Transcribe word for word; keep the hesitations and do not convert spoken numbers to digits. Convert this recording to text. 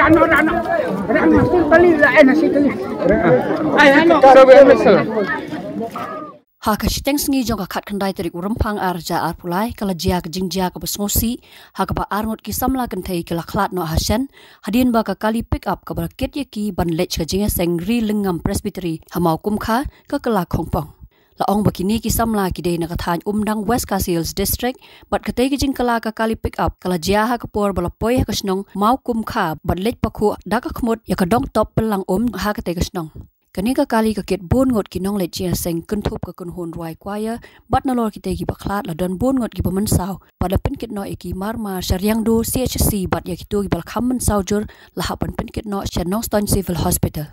Ha ka shiteng sngi jong ka khatkhyndai tarik u Rymphang ar hajar arphew lai ka la jia ka jingjia kaba sngewsih, ha kaba arngut ki samla kynthei ki la khlad noh ha shen, hadien ba ka kali pick up kaba la kit ïa ki ban leit sha ka jingïaseng Ri Lyngngam Presbytery ha Mawkumkha ka kylla khongpong. La ong ba kine ki samla ki dei na ka thaiñ Umdang, West Khasi Hills District, bad katei ka jingkylla ka kali pick up ka la jia ha ka por ba la poi ha ka shnong Mawkumkha bad leit pakhuh da ka khmut ïa ka dong top pynlang um ha katei ka shnong. Kane ka kali ka kit bun ngut ki nongleit jingïaseng kynthup ka kynhun Rwai Choir, bad nalor kitei kiba khlad la don bun ngut kiba mynsaw, bad la pynkit noh ïa ki marmar sha Riangdo C H C bad ïa kito kiba la kham mynsaw jur la hap ban pynkit noh sha Nongstoiñ Civil Hospital.